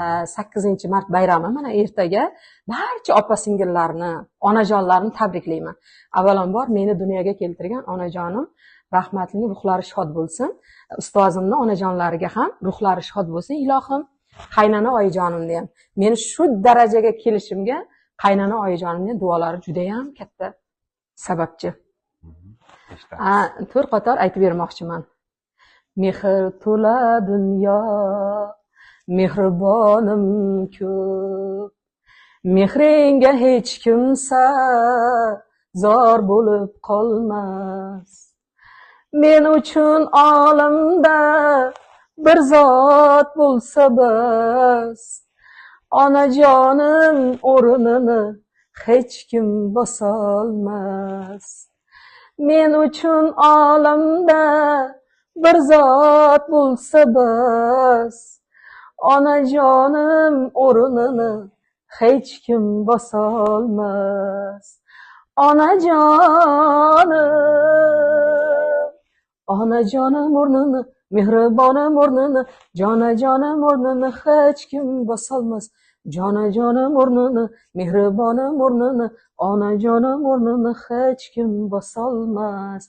8-mart bayrami mana ertaga. Barcha opa singillarni, onajonlarni tabriklayman. Avvalambor meni dunyoga keltirgan onajonim rahmatli, ruhlari shod bo'lsin. Ustozimni onajonlariga ham ruhlari shod bo'lsin, ilohim. Qaynona oyijonimni ham, meni shu darajaga kelishimga qaynona oyijonimni duolari judayam katta sababchi. 4 qator aytib bermoqchiman. Mehr to'la dunyo, mehribonim ko'p. Mehringga hech kimsa zor bo'lib qolmas. Men uchun olamda bir zot bo'lsa bas. Onajonim o'rnini hech kim bosolmas. Men uchun olamda bir zot bo'lsa bas. Onajonim o'rnini hech kim bosolmas. Onajonim, onajonim o'rnini, mehribonim o'rnini, jonajonim o'rnini hech kim bosolmas. Jonajonim o'rnini, mehribonim o'rnini, onajonim o'rnini hech kim bosolmas.